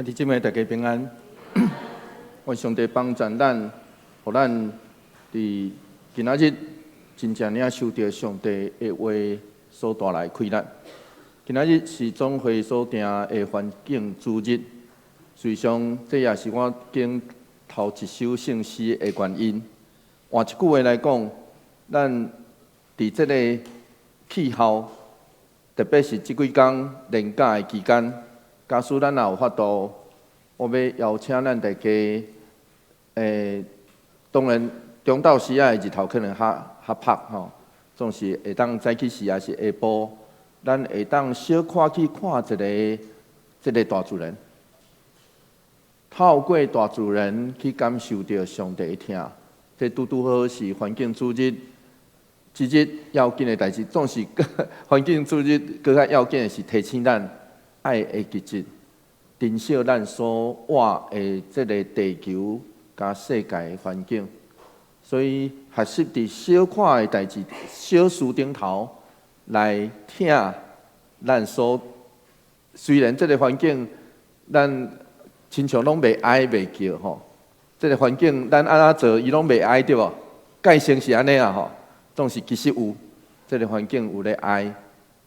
兄弟姊妹，大家平安。願上帝幫助咱，予咱佇今仔日真正領受著上帝的話所帶來快樂。今仔日是總會所定的環境主日，事實上這也是我揀頭一首聖詩的原因。換一句話來講，咱佇這个氣候，特別是這幾工連假的期間，假使咱若有法度，我欲邀請咱大家，當然中晝時仔的日頭可能較較曝吼，總是會當早起時抑是下晡，咱會當小可去看一下這个大自然，透過大自然去感受著上帝的疼，這拄拄好是環境主日這日要緊的代誌，總是環境主日閣較要緊的是提醒咱愛會記得珍惜咱所活的這个地球佮世界的環境，所以學習佇小可的代誌、小事頂頭來疼咱所。雖然這个環境咱親像攏袂哀袂叫吼，這个環境咱按怎做伊攏袂哀對無？界性是按呢啊吼，總是其實有這个環境有咧哀，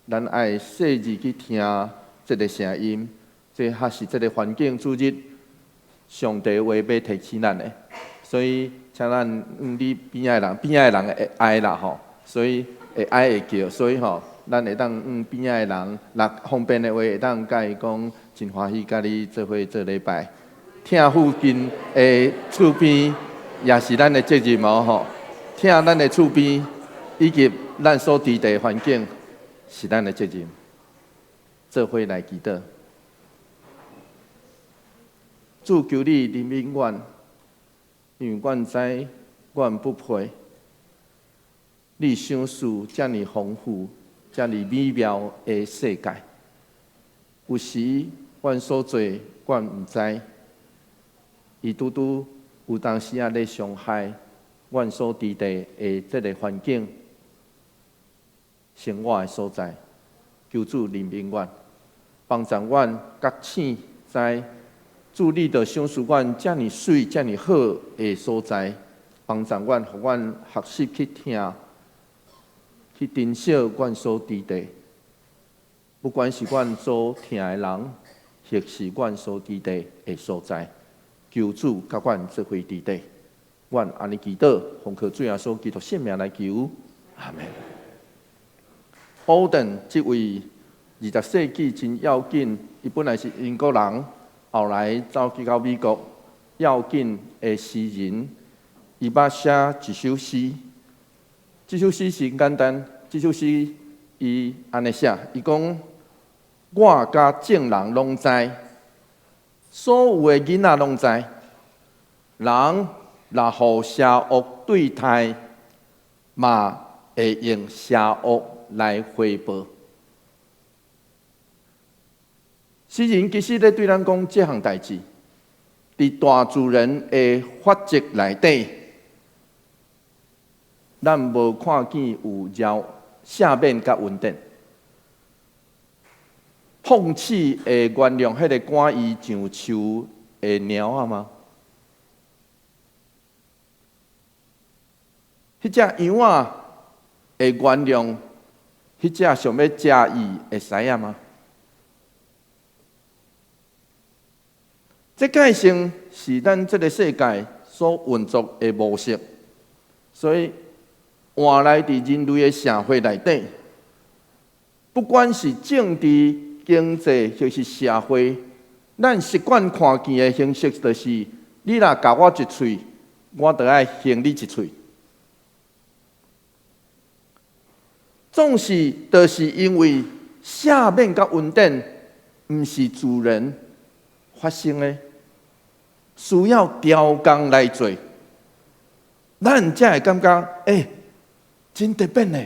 咱愛細膩去聽這个聲音。這確是這个環境主日上帝話欲提醒咱的，所以請咱你邊仔的人，邊仔的人會哀啦吼，所以會哀會叫，所以吼，咱會當邊仔的人，若方便的話，會當共伊講，真歡喜佮你做伙做禮拜，疼附近的厝邊也是咱的責任哦吼，疼咱的厝邊以及咱所佇的環境是咱的責任，做伙來祈禱。主求你憐憫阮，因為阮知阮不配。你賞賜遮爾豐富、遮爾美妙的世界，有時阮所做，阮毋知，伊拄拄有當時仔咧傷害阮所佇的這个環境、生活的所在。求主憐憫阮，幫助阮覺醒知。主你著賞賜阮遮爾媠、遮爾好的所在，幫助阮，予阮學習去疼、去珍惜阮所佇的，不管是阮所疼的人，或是阮所佇的的所在，求主佮阮做伙佇底，阮按呢祈禱，奉靠主耶穌基督聖名來求，阿門。Auden 這位20世紀真要緊，伊本來是英國人。後來走去到美國，要緊的詩人，伊捌寫一首詩。這首詩真簡單，這首詩伊按呢寫，伊講：我佮眾人攏知，所有的囡仔攏知，人若予邪惡對待，嘛會用邪惡來回報。詩人其實咧對咱講這項代誌，佇大自然的法則內底，咱無看見有饒赦免佮恩典。碰齒會原諒彼个趕伊上樹的貓仔嗎？彼隻羊仔會原諒彼隻想欲食伊的獅仔嗎？這界性是咱這个世界所運作的模式，所以換來佇人類的社會內底，不管是政治、經濟或是社會，咱習慣看見的形式就是：你若咬我一喙，我就愛還你一喙。總是就是因為赦免佮恩典，毋是自然發生的，需要調工來做，咱才會感覺欸，真特別呢。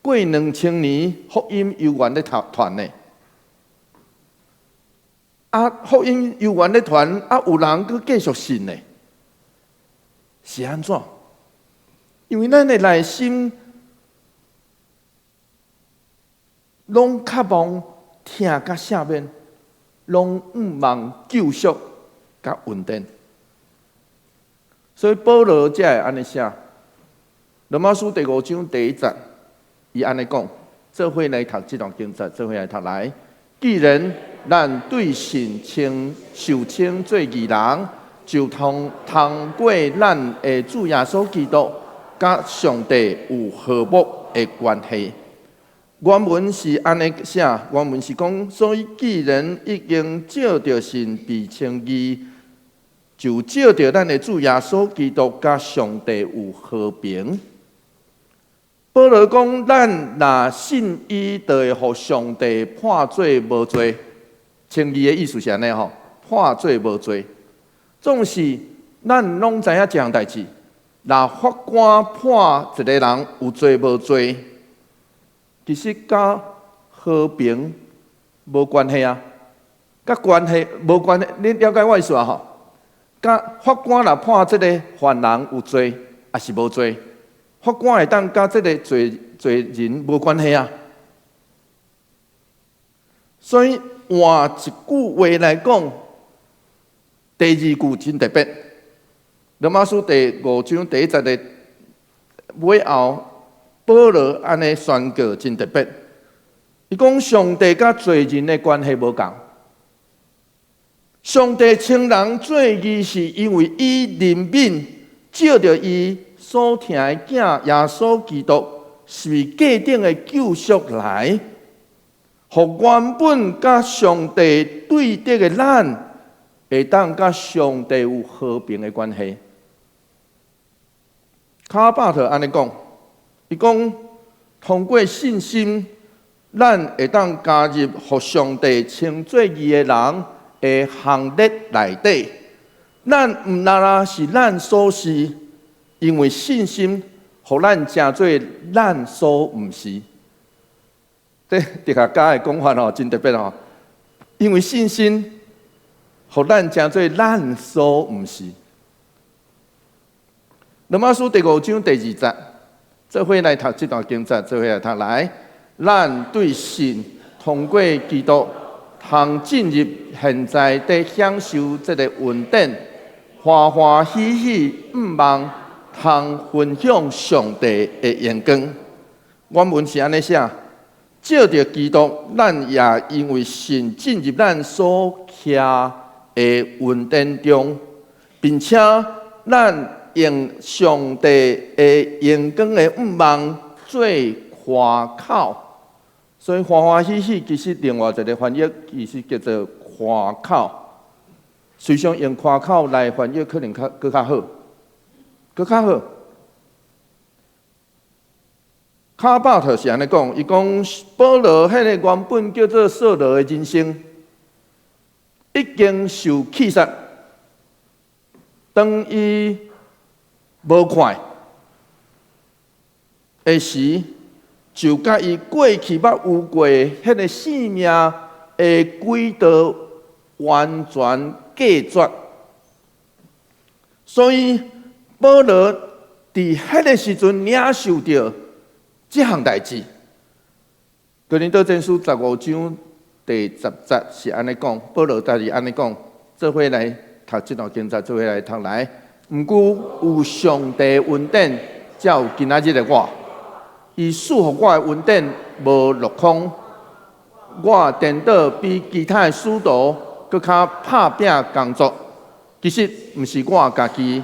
過2000年，福音猶原咧傳呢，啊，福音猶原咧傳，啊，有人閣繼續信呢，是按怎？因為咱的內心攏渴望疼佮赦免。攏向望救贖佮恩典。所以保羅才會按呢寫，羅馬書第五章第一節，伊按呢講：做伙來讀這段經節，做伙來讀來。既然咱對神稱受稱做義人，就通通過咱的主耶穌基督，佮上帝有和睦的關係。原文是按呢寫，原文是講，所以既然已經藉著信被稱義，就藉著咱的主耶穌基督，佮上帝有和平。保羅講，咱若信伊，就會予上帝判做無罪。稱義的意思是按呢吼，判做無罪。總是咱攏知影這項代誌，若法官判一個人有罪無罪，其實佮和平無關係啊，佮關係無關係。你了解我意思啊？吼，佮法官若判這個犯人有罪，抑是無罪？法官會當佮這個罪人無關係啊。所以換一句話來講，第二句真特別。羅馬書第五章第一節的尾後，保羅按呢宣告真特別。伊講上帝佮罪人的關係無仝。上帝稱人做義，是因為伊憐憫，藉著伊所疼的囝耶穌基督是價頂的救贖來，予原本佮上帝對敵的咱，會當佮上帝有和平的關係。卡巴特按呢講，伊講通過信心，咱會當加入予上帝稱做義的人的行列內底。咱毋但若是咱所是，因為信心，予咱成做咱所毋是。這哲學家的講法吼，真特別吼。因為信心，予咱成做咱所毋是。羅馬書第五章第二節，做伙來讀這段經節，做伙來讀來。咱對信通過基督，通進入現在佇享受這个恩典，歡歡喜喜，向望通分享上帝的榮光。原文是按呢寫：藉著基督，咱也因為信進入咱所徛的恩典中，並且咱用上帝的榮光的向望做誇口。所以歡歡喜喜，其實另外一个翻譯，其實叫做誇口。隨常用誇口來翻譯，可能較閣較好，閣較好。卡巴特是按呢講，伊講保羅彼个原本叫做掃羅的人生，已經受棄殺。當伊無看的時，就佮伊過去捌有過彼个性命的軌道完全隔絕。所以保羅佇彼个時陣領受著這項代誌。哥林多前書15章第10節是按呢講，保羅家己按呢講，做伙來讀這段經節，做伙來讀來。毋過有上帝恩典，才有今仔日的我。伊賜予我的恩典無落空，我顛倒比其他的使徒閣較拍拚工作。其實毋是我家己，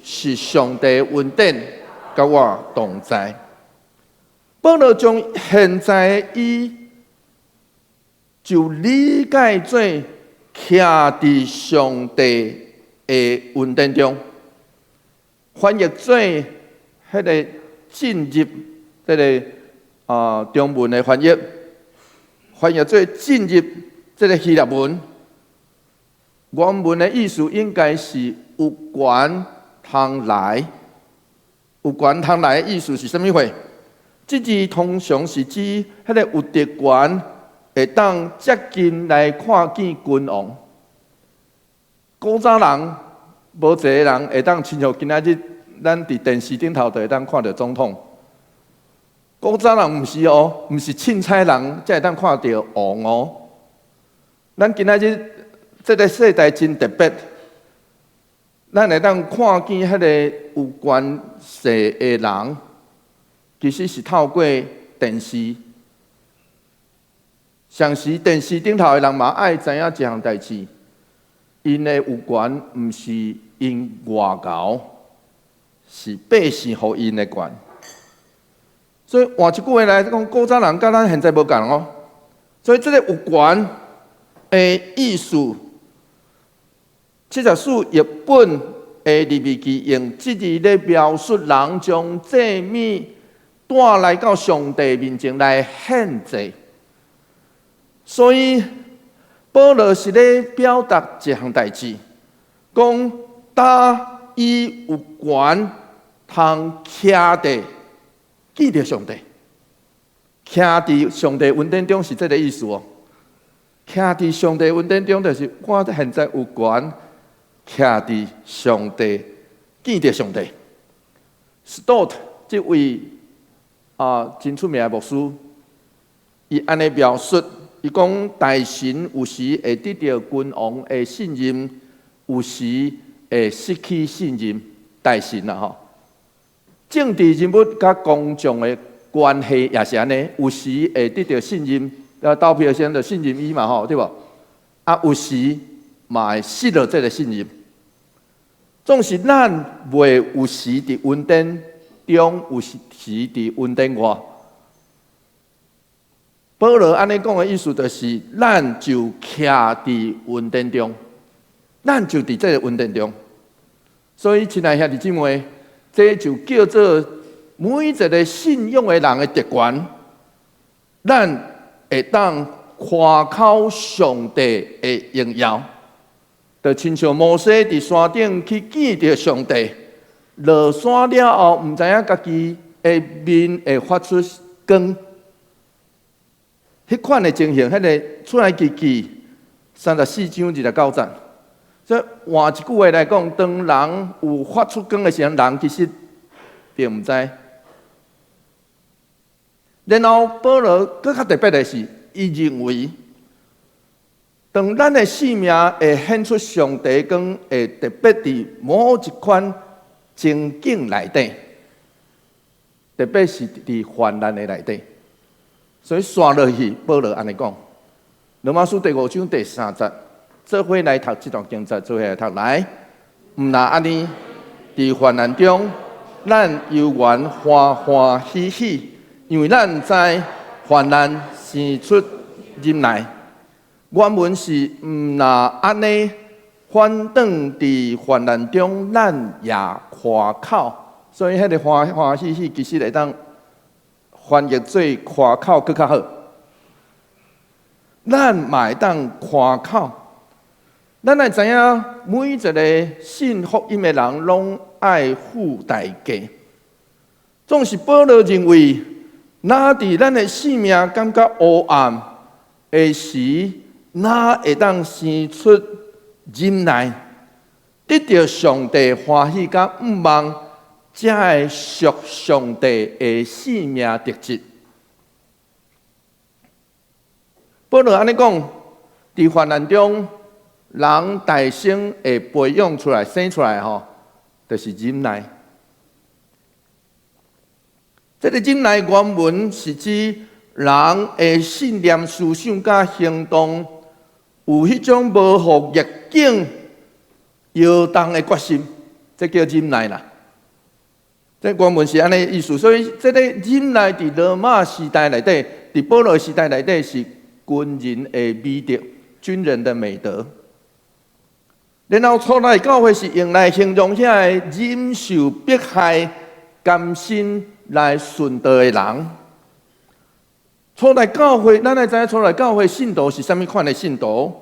是上帝恩典佮我同在。保羅將現在的伊就理解做徛佇上帝的恩典中，翻譯做彼个進入這个中文的翻譯，翻譯做進入這个希臘文，原文的意思應該是有權通來，有權通來的意思是啥物貨？這字通常是指彼个有特權會當接近來看見君王。古早人無一个人會當親像今仔日咱佇電視頂頭就會當看著總統。古早人毋是哦，毋是凊彩人才會當看著王哦。咱今仔日這个世代真特別，咱會當看見彼个有權勢的人，其實是透過電視。上時電視頂頭的人嘛愛知影一項代誌，𪜶的有權毋是𪜶外姣，是百姓予𪜶的權。所以換一句話來講，古早人佮咱現在無仝哦。所以這個有權的意思，74譯本的利未記用這字咧描述人將祭物帶來到上帝面前來獻祭。所以保羅是咧表達一項代誌，講當伊有權通徛佇見著上帝，徛佇上帝恩典中是這个意思哦。徛佇上帝恩典中，就是我現在有權徛佇上帝見著上帝。Stott 這位啊真出名的牧師，伊按呢描述，伊講大臣有時會得著君王的信任，有時會失去信任。大臣啦吼，政治人物佮公眾的關係也是按呢，有時會得著信任，啊投票時就信任伊嘛吼，對無？啊，有時嘛會失落這个信任。總是咱袂有時佇恩典中，有時佇恩典外。保羅按呢講的意思就是，咱就徛佇恩典中，咱就佇這个恩典中。所以，親愛兄弟姊妹，這就叫做每一个信仰的人的特權，咱會當誇口上帝的榮耀，就親像摩西佇山頂去見著上帝，落山了後，毋知影家己的面會發出光。彼款的情形，彼个出埃及記34章29節。所以換一句話來講，當人有發出光的時陣，人其實並毋知。然後保羅閣較特別的是，伊認為，當咱的生命會顯出上帝光，會特別佇某一款情境內底，特別是佇患難的內底。所以紲落去，保羅按呢講，羅馬書第五章第三節，做伙來讀這段經節，做伙來讀來。毋若按呢，佇患難中，咱猶原歡歡喜喜，因為咱知患難生出忍耐。原文是毋若按呢，反轉佇患難中，咱也誇口。所以彼个歡歡喜喜，其實會當翻譯做誇口閣較好。咱嘛會當誇口。咱愛知影，每一个信福音的人，攏愛付代價。總是保羅認為，若佇咱的生命感覺烏暗的時，若會當生出忍耐，得著上帝歡喜佮向望，才會屬上帝的生命特質。保羅按呢講，佇患難中，人大先會培養出來、生出來吼，就是忍耐。這个忍耐原文是指人的信念、思想佮行動有彼種無予逆境搖動的決心，這叫忍耐啦。這原文是按呢意思，所以這个忍耐佇羅馬時代內底，佇保羅時代內底是軍人的美德，軍人的美德。然後初代教會是用來形容遐个忍受迫害、甘心來順道的人。初代教會，咱愛知影初代教會信徒是啥物款的信徒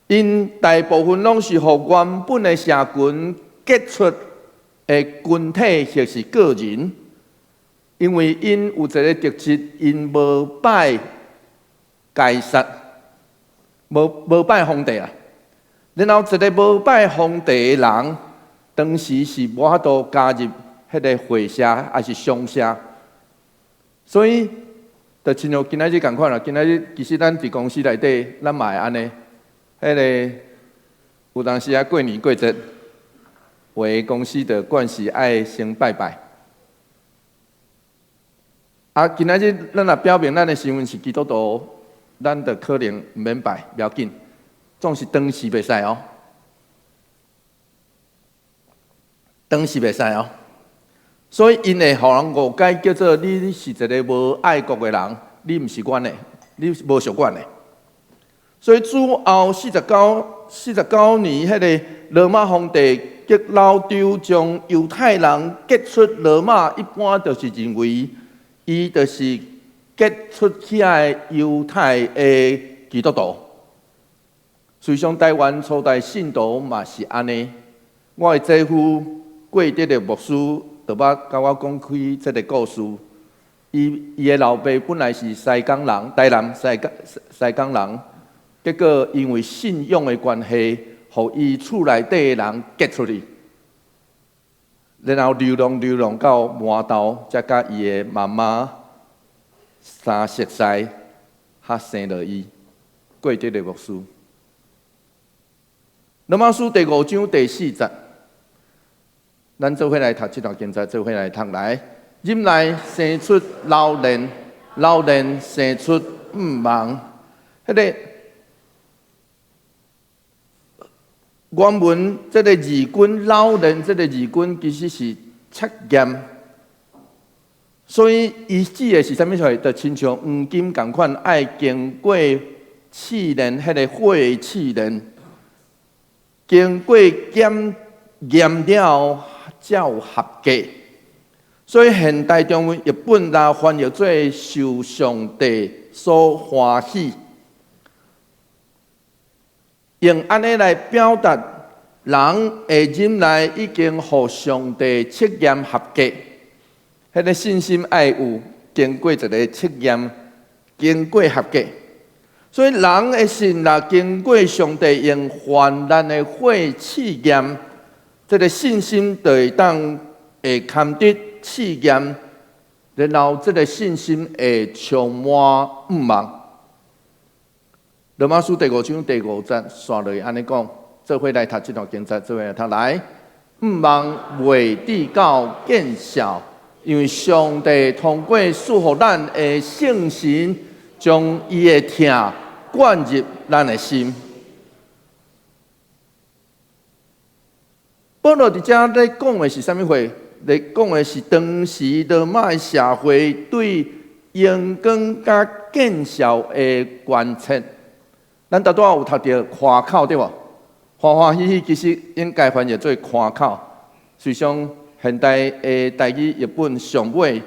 ？𪜶大部分攏是予原本的社群革出的群體或是個人，因為𪜶有一个特質，𪜶無拜該撒，無拜皇帝啊。然後一个無拜皇帝的人，當時是無法度加入彼个會社，抑是商社。所以，就親像今仔日仝款啦。今仔日其實咱佇公司內底，咱嘛會按呢。彼个有當時啊，過年過節，有的公司就慣勢愛先拜拜。啊，今仔日咱若表明咱的身份是基督徒，咱就可能毋免拜，無要緊，總是當時袂使哦，當時袂使哦。所以𪜶會予人誤解叫做你是一个無愛國的人，你毋是阮的，你無屬阮的。所以主後49年，彼个羅馬皇帝革老丟將猶太人趕出羅馬，一般就是認為伊就是趕出遐个猶太的基督徒。事實上，台灣初代信徒嘛是按呢。我的姐夫郭德的牧師就捌共我講開這个故事。伊的老爸本來是西港人，台南西港人，結果因為信仰的關係，予伊厝內底的人趕出去，然後流浪到麻豆，才佮伊的媽媽相熟似，才生予伊郭德的牧師。羅馬書第五章第四節，咱做伙來讀這段經節，做伙來讀來。忍耐生出老練，老練生出向望。彼个原文這个字根老練，這个字根其實是測驗，所以伊指的是啥物事？就親像黃金仝款，愛經過試煉，彼个火試煉，經過檢驗了後，才有合格。所以現代中文譯本來翻譯做受上帝所歡喜，用按呢來表達人的忍耐已經予上帝測驗合格，彼个信心愛有經過一个測驗，經過合格。所以人的信若經過上帝用患難的火試驗，這个信心就會當會堪得試驗，然後這个信心會充滿向望。羅馬書第五章第五節，紲落去按呢講，做伙來讀這段經節，做伙來讀來。向望袂致到見笑，因為上帝通過賜予咱的聖神，將伊的疼灌入咱的心。保羅佇遮咧講的是啥物話？咧講的是當時羅馬社會對榮光佮見笑的關切。咱拄拄仔有讀著誇口對無？歡歡喜喜其實應該翻譯做誇口。實際上，現代的台語譯本上尾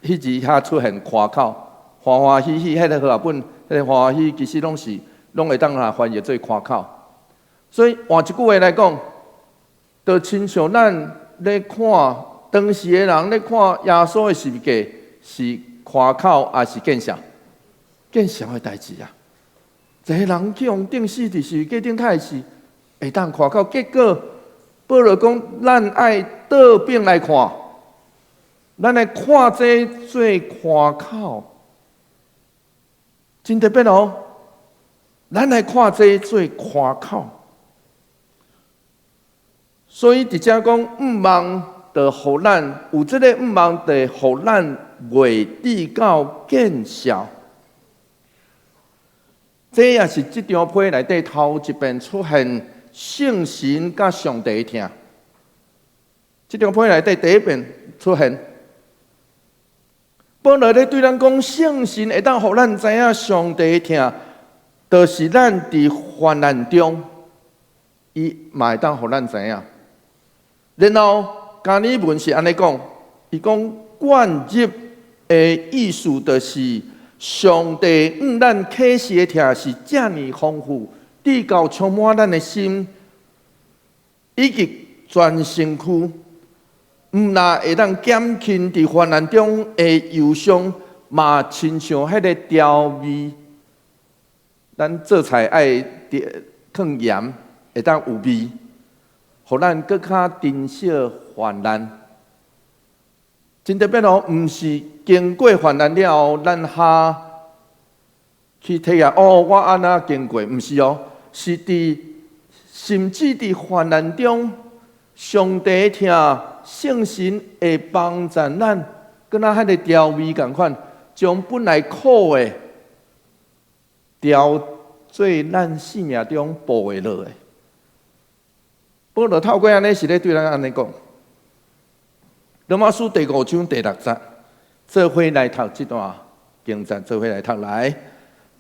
彼字較出現誇口，歡歡喜喜彼个和合本，彼个歡歡喜喜其實攏是攏會當來翻譯做誇口。所以換一句話來講，就親像咱咧看當時的人咧看耶穌的十字架是誇口抑是見笑？見笑的代誌啊！一个人去予釘死佇十字架頂，他是會當誇口。結果保羅講，咱愛倒轉來看，咱來看這做誇口，真特別哦。咱來看這做誇口，所以佇遮講，向望就予咱有這个向望，就予咱袂致到見笑。這也是這張批內底頭一遍出現聖神佮上帝的疼。這張批內底第一遍出現，保羅咧對咱講，聖神會當予咱知影上帝的疼，就是咱佇患難中，伊嘛會當予咱知影。然後加爾文是按呢講，伊講灌入的意思就是，上帝向咱啟示的疼是遮爾豐富，至到充滿咱的心，以及全身軀，毋但會當減輕佇患難中的憂傷，嘛親像彼个調味，咱做菜愛放鹽，會當有味，予咱閣較珍惜患難。真特別哦，毋是經過患難了後，咱才去體驗哦，我按怎經過，毋是哦，是佇甚至佇患難中，上帝疼聖神會幫助咱，敢若彼个調味仝款，將本來苦的調做咱生命中補會落的。保羅透過按呢是咧對咱按呢講，羅馬書第五章第六節，做伙來讀這段經節，做伙來讀來。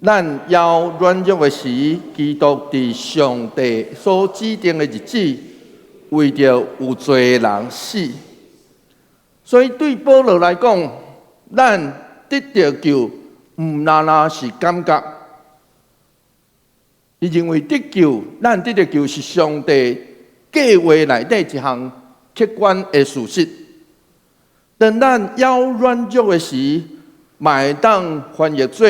咱猶軟弱的時，基督佇上帝所指定的日子，為著有罪的人死。所以對保羅來講，咱得著救，毋但單是感覺。伊認為得救，咱得著救是上帝計劃內底一項客觀的事實。當咱猶軟弱的時，嘛會當翻譯做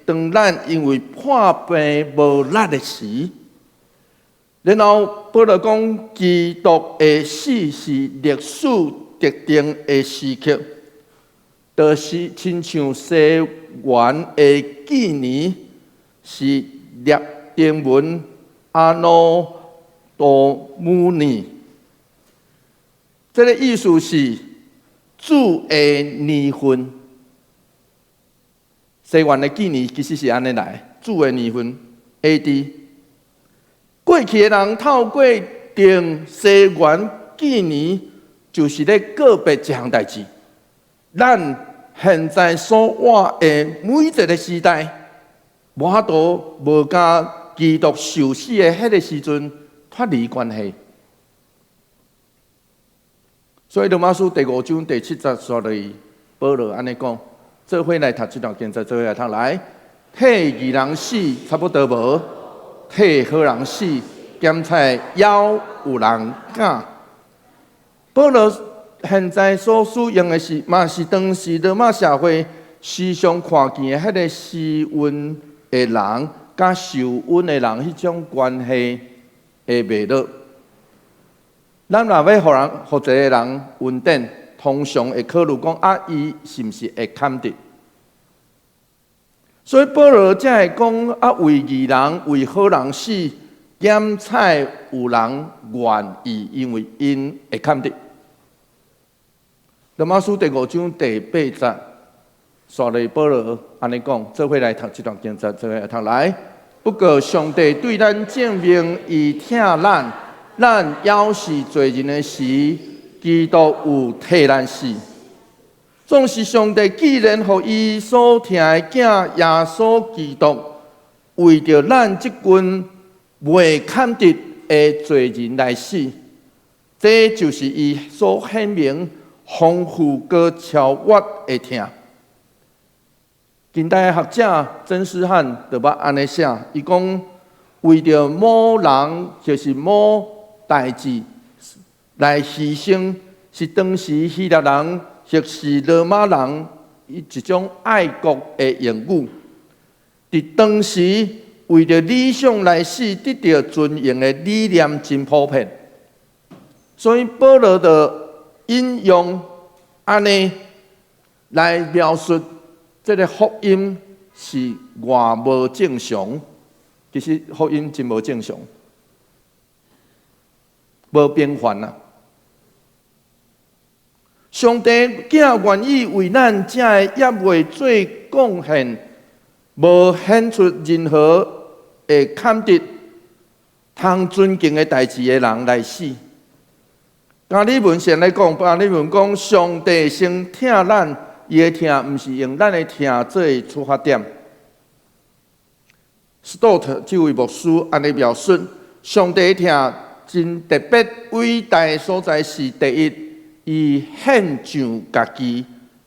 當咱因為破病無力的時，然後保羅講，基督的死是歷史特定的時刻，就是親像西元的紀年，是拉丁文 Anno Domini，這个意思是主的年份。西元的紀年其實是按呢來，主的年份 A.D。過去的人透過定西元紀年，就是咧告別一項代誌。咱現在所活的每一个時代，無法度無佮基督受死的彼个時陣脫離關係。所以羅馬書第五章第七節煞落去，保羅按呢講。做伙來讀這段經節，做伙來讀來，替義人死差不多無，替好人死，兼且猶有人敢。保羅現在所使用的是，嘛是當時羅馬社會時常看見的彼个施恩的人，佮受恩的人彼種關係的脈絡。咱若欲予人，予一个人恩典，通常會考慮講啊，伊是毋是會堪得？所以保羅才會講啊，為義人、為好人死，兼且有人願意，因為𪜶會堪得。羅馬書第五章第八節，煞落保羅按呢講，做伙來讀這段經節，做伙來讀來。不過上帝對咱證明，伊疼咱，咱猶是罪人的時，基督有替咱死。總是上帝既然予伊所疼的囝耶穌基督，為著咱這群袂堪得的罪人來死，這就是伊所顯明豐富閣超越的疼。近代學者曾思翰就捌按呢寫，伊講為著某人就是某代誌來犧牲，是當時希臘人或是羅馬人一種愛國的用語。佇當時，為著理想來死，得著尊榮的理念真普遍。所以保羅就引用按呢來描述這个福音是偌無正常。其實福音真無正常，無平凡啊！上帝竟願意為咱這个猶未做貢獻、無顯出任何會堪得通尊敬的代誌的人來死。加爾文先來講，加爾文講，上帝先疼咱，伊的疼毋是用咱的疼做出發點。斯多特這位牧師按呢描述，上帝疼真特別偉大的所在是第一，伊獻上家己；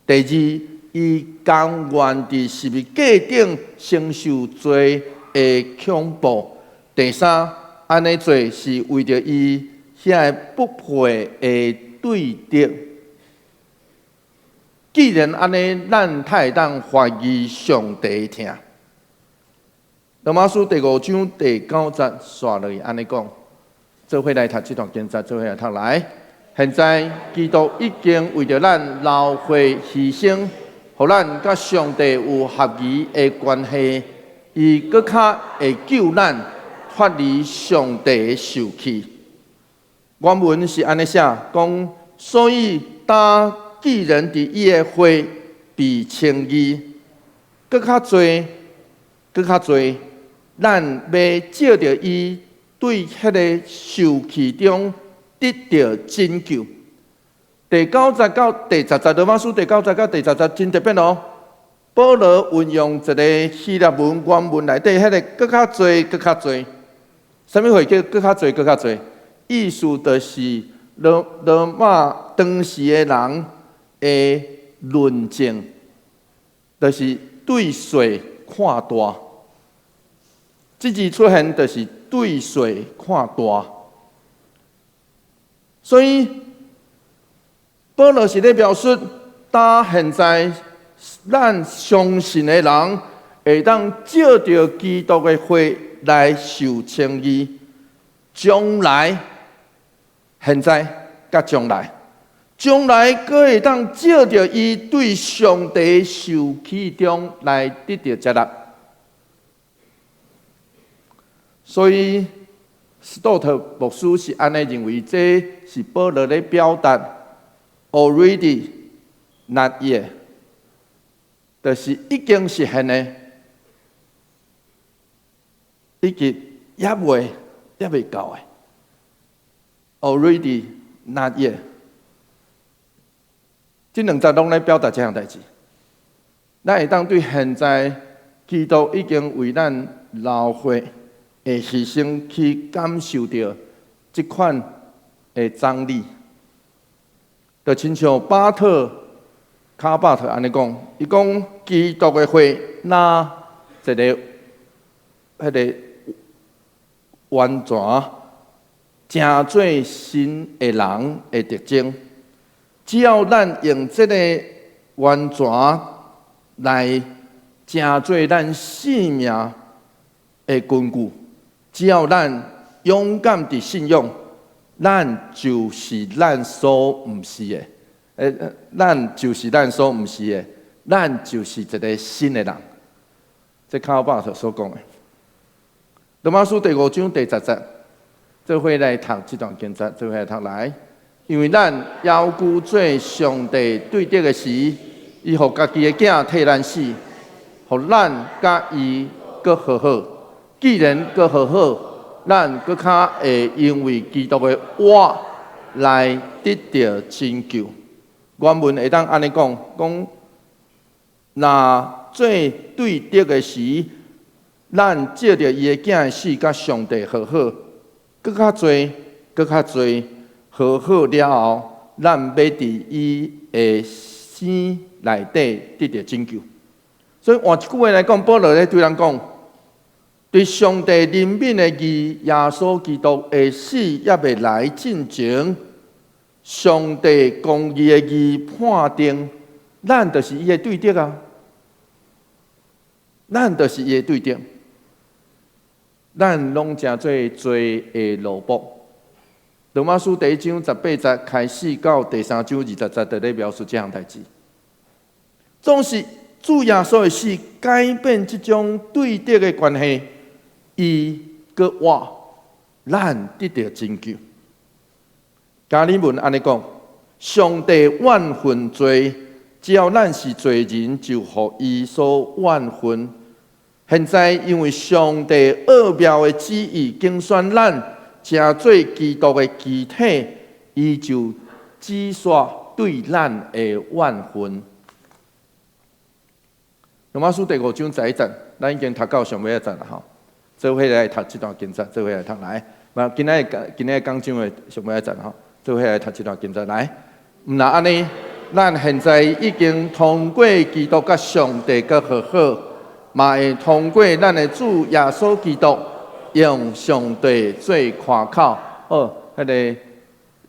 第二，伊甘願佇十字架頂承受罪的恐怖；第三，按呢做是為著伊遐个不配的對德。既然按呢，咱才會當懷疑上帝疼。羅馬書第五章第九節煞落去按呢講，做伙來讀這段經節，做伙來讀來。現在基督已經為著咱流血犧牲，予咱佮上帝有合宜的關係，伊閣較會救咱，脫離上帝的受氣。原文是按呢寫，講所以當既然佇伊的血被稱義，閣較濟，閣較濟，咱欲藉著伊對彼个受氣中得著拯救。第九節到第十節，羅馬書第九節到第十節真特別哦。保羅運用一个希臘文原文內底，彼个閣較濟，閣較濟，啥物話叫閣較濟，閣較濟？意思就是羅羅馬當時的人的論證，就是對細看大。這字出現就是對細看大，所以保羅是咧描述，當現在咱相信的人會當藉著基督的血來受稱義，將來、現在佮將來，將來閣會當藉著伊對上帝受氣中來得著接納。所以，斯多特牧師是按呢認為，這是保羅咧表達 already not yet，就是已經實現的，以及猶未到的。Already not yet，這兩節攏咧表達這項代誌。咱會當對現在基督已經為咱流血的犧牲去感受著這款的真理，就親像巴特卡巴特按呢講，伊講基督的血若一个彼个源泉，成做新的人的特徵。只要咱用這个源泉來成做咱生命的根據，只要咱勇敢佇信仰，咱就是咱所毋是的，咱就是咱所毋是的，咱就是一个新的人。這卡巴特所講的，羅馬書第五章第十節，做伙來讀這段經節，做伙來讀來，因為咱猶舊做上帝對敵的時，伊予家己的囝替咱死，予咱佮伊閣和好。既然閣和好，咱閣較會因為基督的活來得著拯救。原文會當按呢講，講若做對敵的時，咱藉著伊的囝的死，佮上帝和好，閣較濟，閣較濟和好了後，咱欲佇伊的生內底得著拯救。所以換一句話來講，保羅咧對咱講，佇上帝憐憫的義，耶穌基督的死猶未來進前，上帝公義的義判定，咱就是伊的對敵啊！咱就是伊的對敵，咱攏成做罪的奴僕。羅馬書第一章十八節開始到第三章二十節，就咧描述這項代誌。總是主耶穌的死改變這種對敵的關係，伊閣活，咱得著拯救。加爾文按呢講，上帝怨恨罪，只要咱是罪人，就予伊所怨恨。現在因為上帝奧妙的旨意揀選咱，成做基督的肢體，伊就止煞對咱的怨恨。羅馬書第五章十一節，咱已經讀到上尾一節啦吼。做伙來讀這段經節，做伙來讀來。今仔日今仔日講章的上尾一節吼，做伙來讀這段經節來。毋若按呢，咱現在已經通過基督佮上帝閣和好，嘛會通過咱的主耶穌基督，用上帝做誇口。好，彼个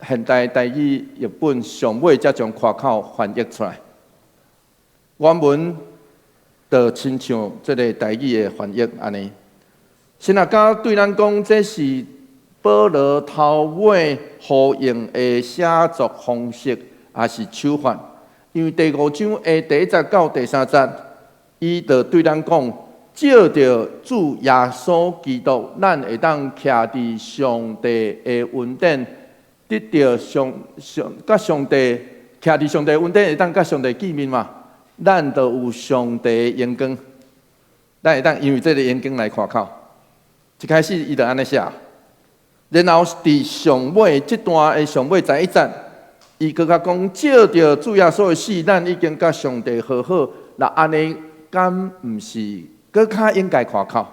現代台語譯本上尾才將誇口翻譯出來。原文就親像這个台語的翻譯按呢。神學家對咱講，這是保羅頭尾呼應的寫作方式，抑是手法。因為第五章的第一節到第三節，伊就對咱講，藉著主耶穌基督，咱會當徛佇上帝的恩典，得著上上佮上帝徛佇上帝恩典，會當佮上帝見面嘛？咱就有上帝的榮光，咱會當因為這个榮光來誇口。一開始伊就按呢寫，然後佇上尾這段的上尾11節，伊閣較講，藉著主耶穌的死，咱已經佮上帝和好，若按呢敢毋是閣較應該誇口？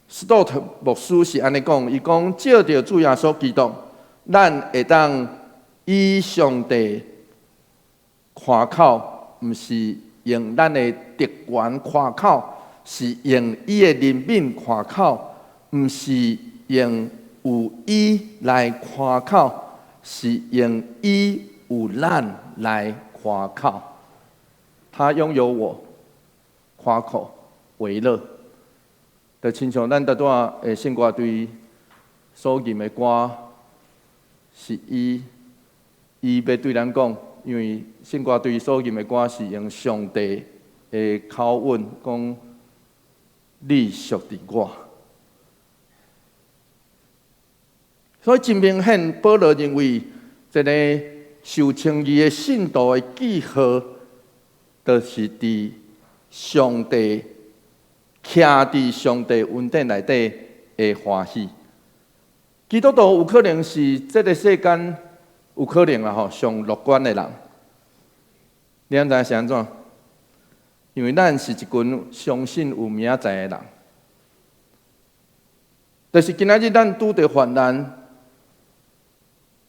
斯多特牧師是按呢講，伊講藉著主耶穌基督，咱會當以上帝誇口，毋是用咱的特權誇口，是用伊的憐憫誇口，毋是用有伊來誇口，是用伊有咱來誇口。他擁有我，誇口為樂。就親像咱拄仔的聖歌隊所吟的歌，是伊伊欲對咱講，因為聖歌隊所吟的歌是用上帝的口吻講，你屬佇我。所以真明顯，保羅認為一个受稱義的信徒的記號，就是佇上帝徛佇上帝恩典內底的歡喜。基督徒有可能是這个世間有可能啦吼，上樂觀的人。你敢知影是按怎？因為咱是一群相信有明仔載的人。就是今仔日咱拄著患難，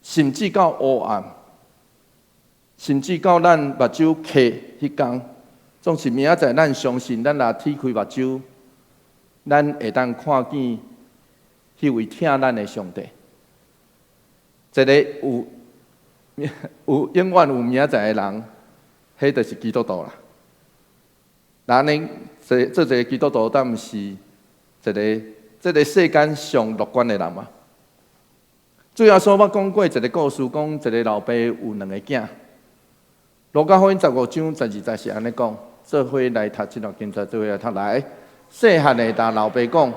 甚至到黑暗，甚至到咱目睭瞌彼工，總是明仔載咱相信，咱若鐵開目睭，咱會當看見彼位疼咱的上帝。一个有有永遠有明仔載的人，彼就是基督徒啦。那按呢做做一个基督徒，敢毋是一个這个世間上樂觀的人嘛？主耶穌捌講過一个故事，講一个老爸有兩个囝。路加福音15章12節是按呢講：做伙來讀這段經節，做伙來讀來。細漢的共老爸講：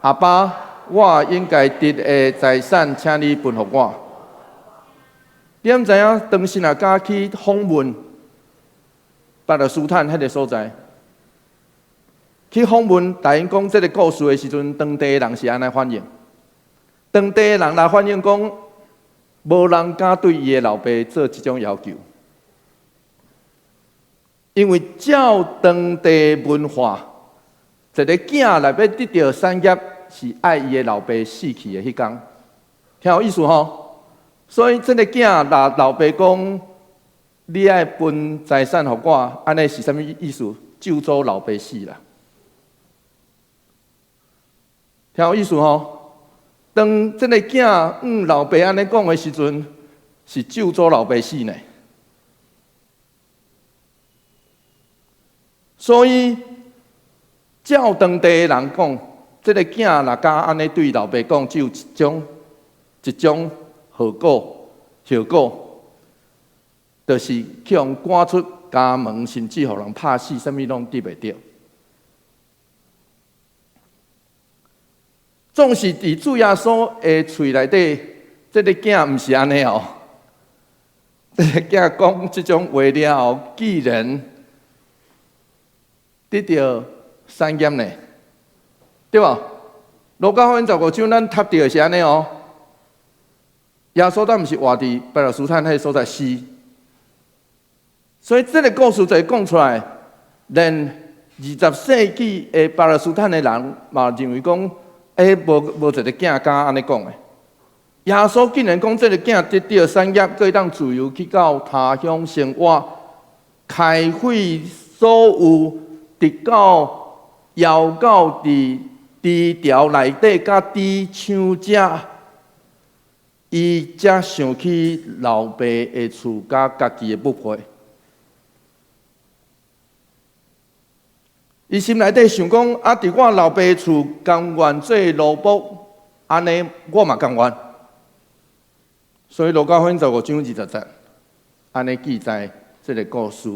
阿爸，我應該得的財產，請你分予我。你敢知影？當時若敢去訪問巴勒斯坦彼个所在，去訪問，共𪜶講這个故事的時陣，當地的人是按呢反應。當地的人來反映講，無人敢對伊的老爸做這種要求，因為照當地文化，一个囝若欲得著產業，是愛伊的老爸死去的彼工，聽有意思吼？所以這个囝若老爸講，你愛分財產予我，按呢是啥物意思？咒詛老爸死啦！聽有意思吼？當這个囝向老爸按呢講的時陣，是咒詛老爸死呢。所以照當地的人講，這个囝若敢按呢對老爸講，只有一種一種後果，後果就是去予趕出家門，甚至予人拍死，啥物攏得袂著。總是佇主耶穌的喙內底，這个囝毋是按呢哦。這个囝講這種話了後，既然得著產業呢，對無？路加福音15章，咱讀著的是按呢哦。耶穌敢毋是活佇巴勒斯坦彼个所在？是。所以這个故事就講出來，連20世紀的巴勒斯坦的人嘛認為講，欸，無無一个囝敢按呢講的。耶穌竟然講，這个囝得著產業，閣會當自由去到他鄉生活，開費所有，直到枵到佇豬槽內底佮豬搶食，伊才想起老爸的厝佮家己的母配。伊心內底想講：啊，佇我老爸厝甘願做奴僕，按呢我嘛甘願。所以路加福音15章20節，按呢記載這个故事。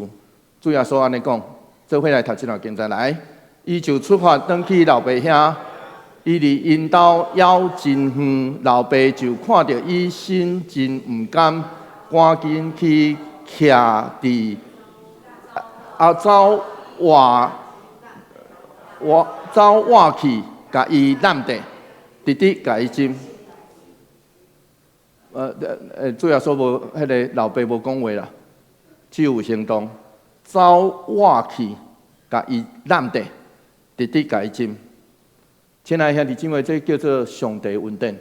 主耶穌按呢講：做伙來讀這段經節來。伊就出發轉去老爸遐，伊離𪜶兜猶真遠，老爸就看著伊心真毋甘，趕緊去徛佇啊走倚倚走倚去，共伊攬著，直直共伊親。主耶穌無彼个老爸無講話啦，只有行動，走倚去，共伊攬著，直直共伊親。親愛兄弟姊妹，這叫做上帝恩典，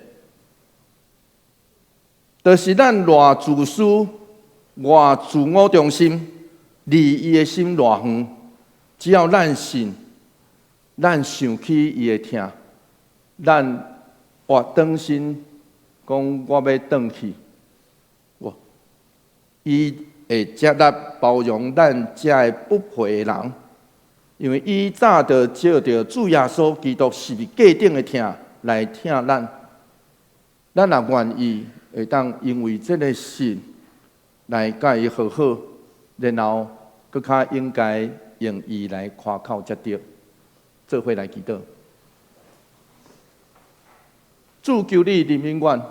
就是咱偌自私、偌自我中心，離伊的心偌遠，只要咱信，咱想起伊的疼，咱活轉身，講我欲轉去，我伊會接納包容咱這个不配的人，因為伊早就藉著主耶穌基督十字架頂的疼來疼咱，咱若願意會當因為這个信來佮伊和好，然後閣較應該用伊來誇口才對，做伙來祈禱。主求你憐憫阮，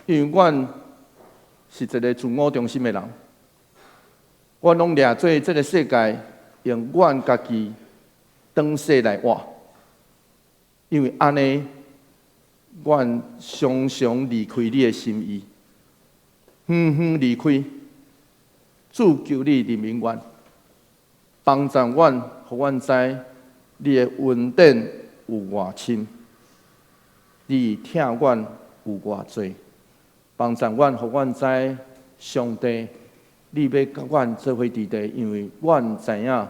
因為阮是一个自我中心的人，阮攏掠做這个世界用阮家己當勢來活，因為按呢，阮常常離開你的心意，遠遠離開。主求你憐憫阮，幫助阮，予阮知你的恩典有偌深，你疼阮有偌濟，幫助阮，予阮知上帝，你欲佮阮做伙佇地，因為阮知影，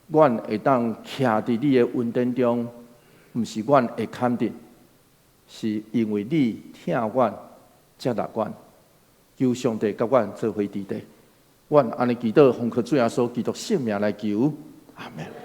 阮會當徛佇你的恩典中，毋是阮會堪得，是因為你疼阮，接納阮，求上帝佮阮做伙佇地。阮按呢祈禱，奉靠主耶穌基督聖名來求，阿門。